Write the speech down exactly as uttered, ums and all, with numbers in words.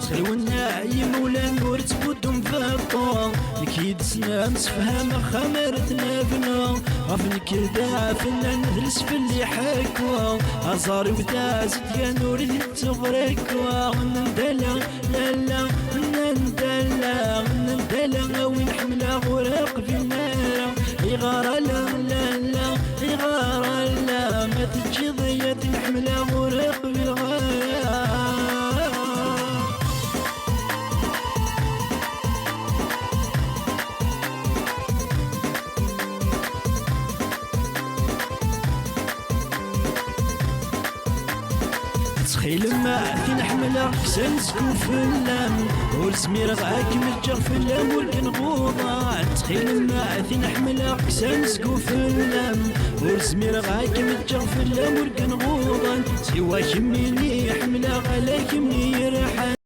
Ɣer wenna yimawlan ur ttbuddum beṭṭu. Nekk yid-sen amsefham axxam ara t-nabnu. Ɣef nekk d afennan d lesfel i ḥekku. Aẓar-iw d azedgan ur yettuɣriku. Nendala, lala, nendala, nendala, a win ḥemmleɣ ur qbilen ara. Iɣar ala, lala, iɣar ala, ma teǧǧiḍ-iyi ad ten-ḥemmleɣ ur qbileɣ ara. Ttxilem, tin ḥemmleɣ kkes anezgu fell-am. Ur zmireɣ ad kem-ǧǧeɣ fell-am ur k-nɣuḍan. Ttxilem, tin ḥemmleɣ kkes anezgu fell-am. Ur zmireɣ ad kem-ǧǧeɣ fell-am ur k-nɣuḍan. Siwa kemmini ḥemmleɣ ala kemmini yerḥan.